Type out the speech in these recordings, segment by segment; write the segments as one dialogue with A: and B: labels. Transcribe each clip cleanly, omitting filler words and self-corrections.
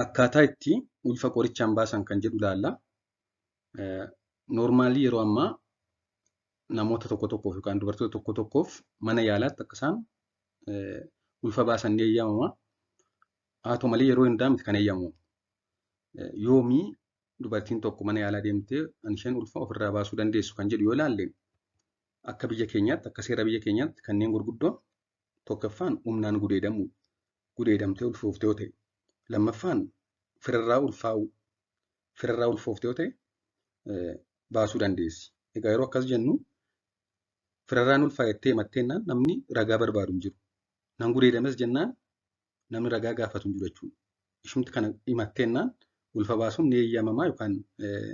A: Akkaataa itti ulfa qorichaan baasan kan jedhu ilaalla. Noormaalii yeroo ammaa namoota tokko tokkoof yookaan dubartoota tokko tokkoof mana yaalaatti akka isaan ulfa baasan ni eeyyamama. Haa ta'u malee yeroo hundaa miti kan eeyyamamu. Yoomii dubartiin tokko mana yaalaa deemtee isheen ulfa ofirraa baasuu dandeessu kan jedhu yoo ilaalle, akka biyya keenyaatti, akka seera biyya keenyaatti kanneen gurguddoon tokkoffaan humnaan gudeedamuu, gudeedamtee ulfooftee yoo ta'e, lammaffaan firarraa ulfaa'uu, firarraa ulfooftee yoo ta'e baasuu dandeessi. Egaa yeroo akkas jennu firarraan ulfaa'ettee himatteennaan namni ragaa barbaadu hin jiru. Nan gudeedames jennaan namni ragaa gaafatu hin jiru jechuudha. Ishumti kana himatteennaan ulfa baasuun ni eeyyamamaa yookaan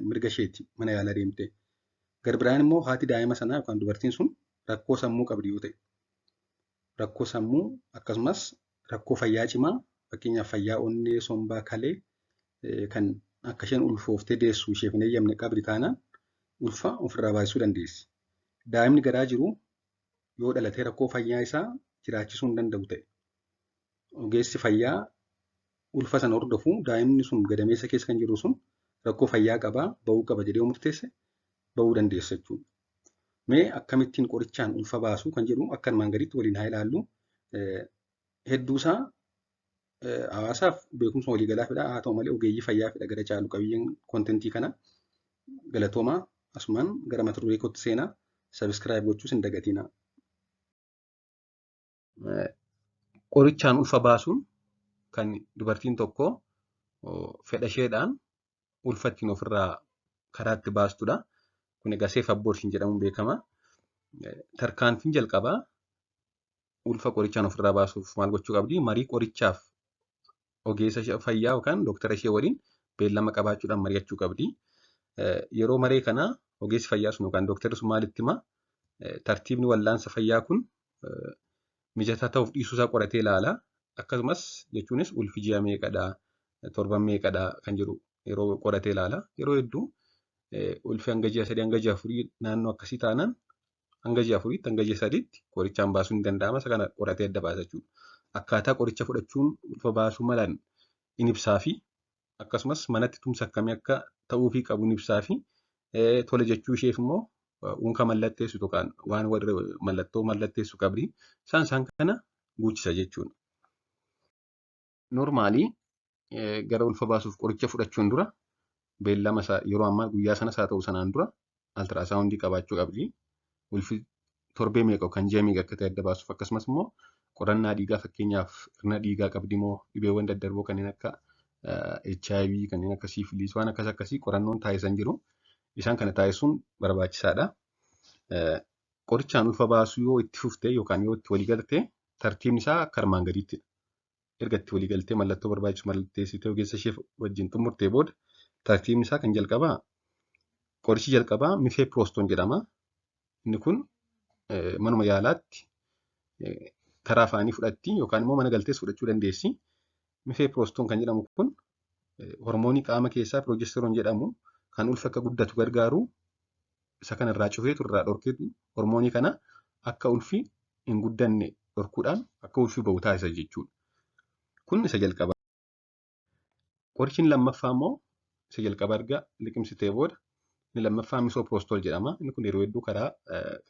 A: mirga isheeti mana yaalaa deemtee. Garbiraan immoo haati daa'ima sanaa yookaan dubartiin sun rakkoo sammuu qabdi yoo ta'e, rakkoo sammuu akkasumas rakkoo fayyaa cimaa, fakkeenyaaf fayyaa onnee, sombaa, kalee kan akka isheen ulfooftee deessu isheef hin eeyyamne qabdi taanaan ulfa ofirraa baasuu dandeessi. Daa'imni garaa jiru yoo dhalatee rakkoo fayyaa isaa jiraachisuu hin danda'u ta'e, ogeessi fayyaa ulfa sana hordofu daa'imni sun gadameessa keessa kan jiru sun rakkoo fayyaa qabaa ba'uu qaba jedhee murteesse ba'uu dandeessa jechuudha. Mee akkamittiin qorichaan ulfa baasuu kan jedhu akka armaan gaditti waliin haa ilaallu. Hedduusaa hawaasaaf beekumsa waliigalaa fedha. Haa ta'u malee ogeeyyii fayyaa fedha gara caalu qabiyyeen kontentii kana. Galatoomaa, asumaan gara mata duree kootti seenaa. Sabiskiraayib gochuus hin dagatinaa. Qorichaan ulfa baasuun kan dubartiin tokko fedha isheedhaan ulfa ittiin ofirraa karaa itti baastudha. Kun egaa safe abortion jedhamuun beekama. Tarkaanfiin jalqabaa ulfa qorichaan ofirraa baasuuf maal gochuu qabdi? Marii qorichaaf ogeessa fayyaa yookaan dooktara ishee waliin beellama qabaachuudhaan mari'achuu qabdi. Yeroo maree kana ogeessi fayyaa sun yookaan dooktarri sun maal itti hima? Tartiibni wallaansa fayyaa kun mijataa ta'uuf dhiisuu isaa qoratee ilaala. Akkasumas jechuunis ulfi ji'a meeqadhaa, torban meeqadhaa kan jedhu yeroo qoratee ilaala. Yeroo hedduu ulfi hanga ji'a 3 hanga ji'a 4 naannoo akkasii taanaan hanga ji'a 4tti hanga ji'a 3tti qorichaan baasuun ni danda'ama. Isa kana qoratee adda baasa jechuudha. Akkaataa qoricha fudhachuun ulfa baasuu malan in ibsaa fi akkasumas manatti tumsa akkamii akka ta'uufii qabu in ibsaa fi tole jechuu isheef immoo unka mallatteessu yookaan waan warra mallattoo mallatteessu qabdi. Isaan kana guuchisa jechuudha. Noormaalii gara ulfa baasuuf qoricha fudhachuun dura beellama isaa yeroo ammaa guyyaa sanas haa ta'u sanaan dura altirasaawundii qabaachuu qabdi. Ulfi torbee meeqa yookaan ji'a meeqa akka ta'e adda baasuuf, akkasumas immoo qorannaa dhiigaa, fakkeenyaaf hir'ina dhiigaa qabdi moo dhibeewwan daddarboo kanneen akka HIV, kanneen akka siifiliis, waan akkas akkasii qorannoon taasisan jiru. Isaan kana taasisuun barbaachisaadha. Qorichaan ulfa baasuu yoo itti fufte yookaan yoo itti waliigalte tartiibni isaa akka armaan gadiittidha. Erga itti waliigaltee mallattoo barbaachisu mallatteessitee ogeessa ishee wajjin xumurtee booda tartiibni isaa kan jalqabaa qorichi jalqabaa mifeproston jedhama. Inni kun manuma yaalaatti karaa afaanii fudhatti yookaan immoo mana galtees fudhachuu dandeessi. Mifeproston kan jedhamu kun hormoonii qaama keessaa pirogesteroon jedhamu kan ulfi akka guddatu gargaaru isa kana irraa cufeetu irraa dhorkeetu hormoonii kana akka ulfi hin guddanne dhorkuudhaan akka ulfi ba'u taasisa jechuudha. Kun isa jalqabaa. Qorichi lammaffaa immoo isa jalqaba erga liqimsitee booda inni lammaffaa misoprostol jedhama. Inni kun yeroo hedduu karaa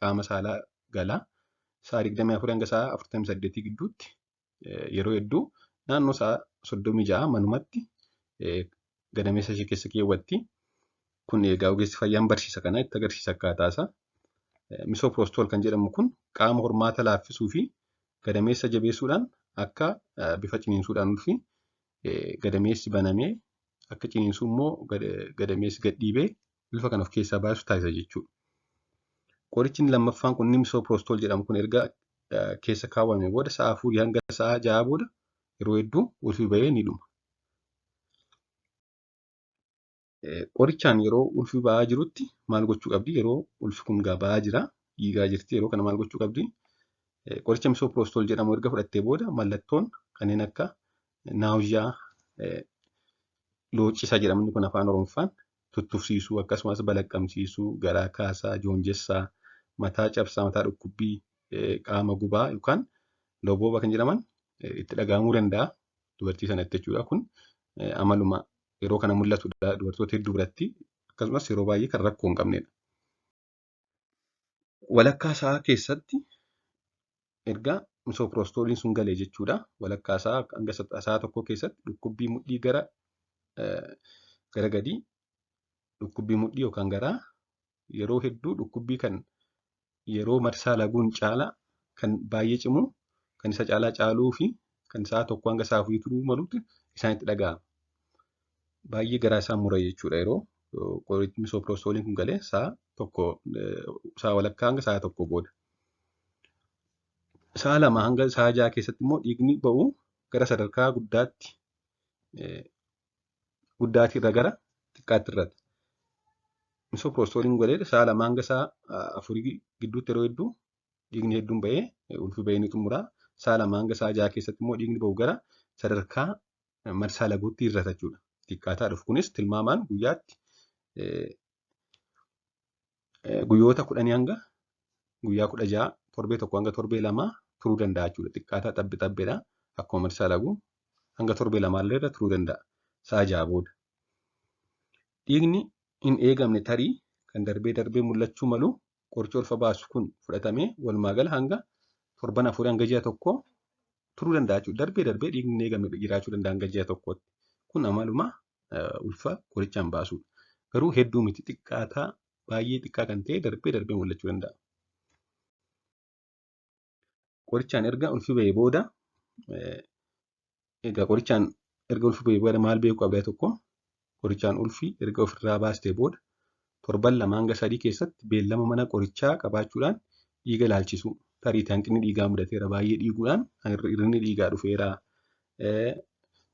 A: qaama saalaa gala. Sa'a 24 hanga sa'a 48 gidduutti yeroo hedduu naannoo sa'a 36 manumatti gadameessa ishee keessa keewwatti. Kun egaa ogeessi fayyaan barsiisa kana itti agarsiisa akkaataa isaa. Misoprostol kan jedhamu kun qaama hormaata laaffisuu fi gadameessa jabeessuudhaan akka bifa ciniinsuudhaan ulfi gadameessi banamee akka ciniinsuu immoo gadameessi gad dhiibee ulfa kan of keessaa baasu taasisa jechuudha. Qorichi inni lammaffaan kun misoprostol jedhamu kun erga keessa kaawwame booda sa'a 4 hanga sa'a 6 booda yeroo hedduu ulfi bahee ni dhuma. Qorichaan yeroo ulfi ba'aa jirutti maal gochuu qabdi? Yeroo ulfi kun ba'aa jira, dhiigaa jirti, yeroo kana maal gochuu qabdi? Qoricha misoprostol jedhamu erga fudhattee booda mallattoon kanneen akka naawuziyaa, looccisa jedhamu kun afaan Oromoffaan tuttufsiisuu, akkasumas balaqqamsiisuu, garaa kaasaa, joonjessaa, mataa cabsaa, mataa dhukkubbii, qaama gubaa yookaan lobooba kan jedhaman itti dhaga'amuu danda'a dubartii sanatti jechuudha. Kun Amaluma yeroo kana mul'atudha dubartoota hedduu biratti, akkasumas yeroo baay'ee kan rakkoo hin qabnedha. Walakkaa sa'aa keessatti erga misoprostoliin sun galee jechuudha. Walakkaa sa'aa hanga sa'a tokko keessatti dhukkubbii mudhii gara gadii, dhukkubbii mudhii yookaan garaa yeroo hedduu dhukkubbii kan yeroo marsaa laguun caalaa kan baay'ee cimu, kan isa caalaa caaluu fi kan sa'a tokko hanga sa'a afurii turuu malutti isaanitti dhaga'ama. Baay'ee garaa isaan mura jechuudha yeroo qorichi misoprostoliin kun galee sa'a tokko, sa'a walakkaa hanga sa'a tokko booda. Sa'a 2 hanga sa'a 6 keessatti immoo dhiigni ba'u gara sadarkaa guddaatti guddaatii irra gara xiqqaatti irrata. Misoprostoliin galee sa'a 2 hanga sa'a 4 gidduutti yeroo hedduu dhiigni hedduun ba'ee ulfi ba'ee ni xumura. Sa'a 2 hanga sa'a 6 keessatti immoo dhiigni ba'u gara sadarkaa marsaa laguutti irrata jechuudha. Xiqqaataa dhufu kunis tilmaamaan guyyaatti guyyoota 10 hanga guyyaa 16, torbee 1 hanga torbee 2 turuu danda'a jechuudha. Xiqqaataa xabbi xabbeedha. Akkuma marsaa laguu hanga torbee 2 illee irra turuu danda'a. Sa'a 6 booda. Dhiigni hin eegamne tarii kan darbee darbee mul'achuu malu qoricha ulfa baasu kun fudhatamee walumaa gala hanga torban 4 hanga ji'a 1 turuu danda'a jechuudha. Darbee darbee dhiigni hin eegamne jiraachuu danda'a hanga ji'a 1tti. Kun amaluma ulfa qorichaan baasudha. Garuu hedduu miti, xiqqaataa baay'ee xiqqaa kan ta'e darbee darbee mul'achuu danda'a. Qorichaan erga ulfi ba'ee booda, egaa qorichaan erga ulfi ba'ee booda maal beekuu qabda? Tokko, qorichaan ulfi erga ofirraa baastee booda torban 2 hanga 3 keessatti beellama mana qorichaa qabaachuudhaan dhiiga ilaalchisuu. Tarii hanqinni dhiigaa mudateera, baay'ee dhiiguudhaan hir'inni dhiigaa dhufeera.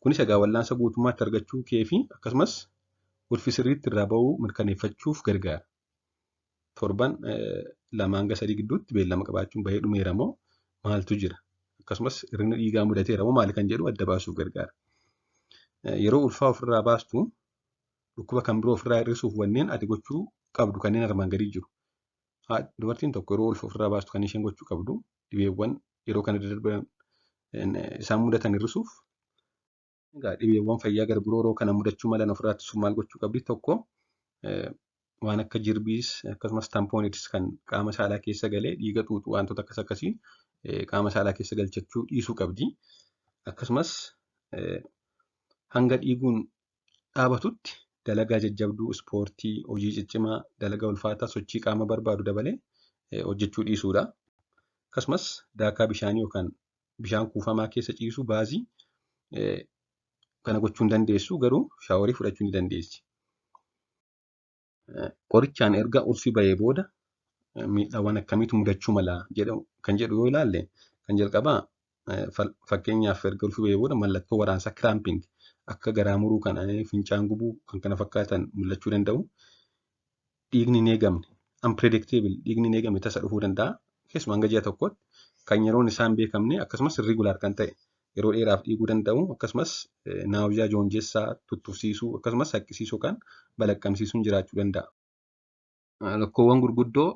A: Kunis egaa wal'aansa guutummaatti argachuu kee fi akkasumas ulfi sirriitti irraa ba'uu mirkaneeffachuuf gargaara. Torban 2 hanga 3 gidduutti beellama qabaachuun bahee dhumeera moo maaltu jira? Akkasumas hir'inni dhiigaa mudateera moo maali kan jedhu adda baasuuf gargaara. Yeroo ulfaa ofirraa baastu dhukkuba kan biroo ofirraa hir'isuuf wanneen ati gochuu qabdu kanneen armaan gadii jiru. Dubartiin tokko yeroo ulfa ofirraa baastu kan isheen gochuu qabdu dhibeewwan yeroo kana daddarban isaan mudatan hir'isuuf. Egaa dhibeewwan fayyaa gara biroo yeroo kana mudachuu malan ofirraa ittisuuf maal gochuu qabdi? Tokko, waan akka jirbiis akkasumas tampoonidis kan qaama saalaa keessa galee dhiiga xuuxu wantoota akkas akkasii qaama saalaa keessa galchachuu dhiisuu qabdi. Akkasumas hanga dhiiguun dhaabatutti dalagaa jajjabduu, ispoortii, hojii ciccimaa, dalagaa ulfaataa, sochii qaama barbaadu dabalee hojjechuu dhiisuudha. Akkasumas daakaa bishaanii yookaan bishaan kuufamaa keessa ciisuu, baazii kana gochuu hin dandeessu, garuu shaaworii fudhachuu ni dandeessi. Qorichaan erga ulfi ba'ee booda miidhaawwan akkamiitu mudachuu mala kan jedhu yoo ilaalle, kan jalqabaa fakkeenyaaf erga ulfi ba'ee booda mallattoo waraansaa cramping akka garaa muruu kana, fincaan gubuu kan kana fakkaatan mul'achuu danda'u. Dhiigni hin eegamne, unpredictable, dhiigni hin eegamne tasa dhufuu danda'a. Keessumaa hanga ji'a tokkotti kan yeroon isaa hin beekamne akkasumas irregular kan ta'e yeroo dheeraaf dhiiguu danda'u, akkasumas nausea, joonjessaa, tuttufsiisuu akkasumas haqqisiisuu kan balaqqamsiisuun jiraachuu danda'a. Rakkoowwan gurguddoo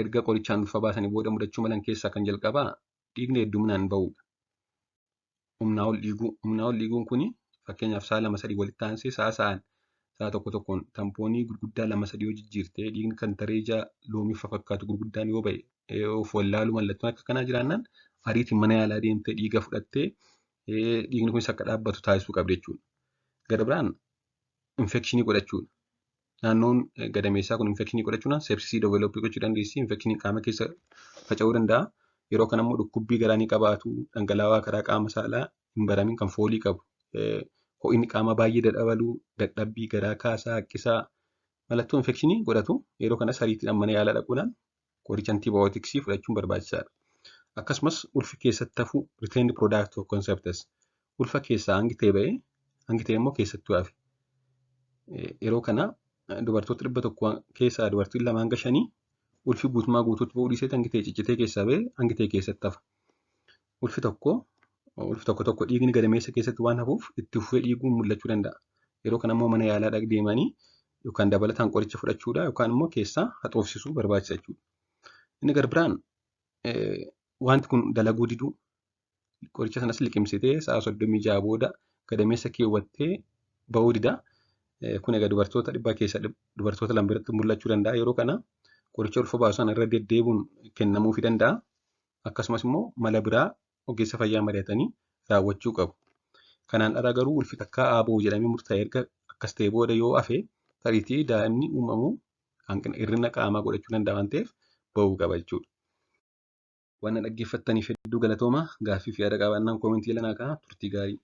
A: erga qorichaan ulfa baasanii booda mudachuu malan keessaa kan jalqabaa dhiigni hedduminaan ba'uudha. Humnaa ol dhiiguu. Humnaa ol dhiiguun kuni fakkeenyaaf sa'a 2 3 walitti aansee sa'a sa'aan sa'a tokko tokkoon tampoonii gurguddaa 2 3 yoo jijjiirte, dhiigni kan taree ija loomii fakkaatu gurguddaan yoo ba'e, of wallaaluu, mallattoon akka kanaa jiraannaan ariitiin mana yaalaa deemtee dhiiga fudhattee dhiigni kunis akka dhaabbatu taasisuu qabdi jechuudha. Gara biraan infekshinii godhachuudha. Naannoon gadameessaa kun infekshinii godhachuudhaan sepsisii develop gochuu dandeessi. Infekshiniin qaama keessa faca'uu danda'a. Yeroo kana immoo dhukkubbii garaa ni qabaatu. Dhangala'aa karaa qaama saalaa hin baramin kan foolii qabu. Ho'inni qaamaa baay'ee daddabaluu, dadhabbii, garaa kaasaa, haqqisaa mallattoo infekshinii godhatu. Yeroo kanas ariitiidhaan mana yaalaa dhaquudhaan qoricha antiibiyootiksii fudhachuun barbaachisaadha. Akkasumas ulfi keessatti hafuu, retained product of conceptus, ulfa keessaa hangi ta'e ba'ee hangi ta'e immoo keessattuu hafe. Yeroo kana dubartoota 100 keessaa dubartiin 2 hanga 5 ulfi guutumaa guutuutti ba'uu dhiisee hangi ta'e ciccitee keessaa ba'ee hangi ta'e keessatti hafa. Ulfi tokko tokko dhiigni gadameessa keessatti waan hafuuf itti fufee dhiiguun mul'achuu danda'a. Yeroo kana immoo mana yaalaa deemanii yookaan dabalataan qoricha fudhachuudha yookaan immoo keessaa haxoofsisuu barbaachisa jechuudha. Inni gara biraan wanti kun dalaguu diduu, qoricha sanas liqimsitee sa'a 36 booda gadameessa keewwattee ba'uu dida. Kun egaa dubartoota 100 keessaa dubartoota 2 biratti mul'achuu danda'a. Yeroo kana qoricha ulfa baasu sana irra deddeebiin kennamuufii danda'a. Akkasumas immoo mala biraa ogeessa fayyaa mari'atanii raawwachuu qabu. Kanaan ala garuu ulfi takkaa haa ba'u jedhamee murtaa'e erga akkas ta'e booda yoo hafe tariitii daa'imni uumamu hanqina hir'ina qaamaa godhachuu danda'a waan ta'eef ba'uu qaba jechuudha. Waan na dhaggeeffattaniif hedduu galatooma. Gaaffii fi yaada qabaannaan koomentii jala naa kaa'aa. Turtii gaarii.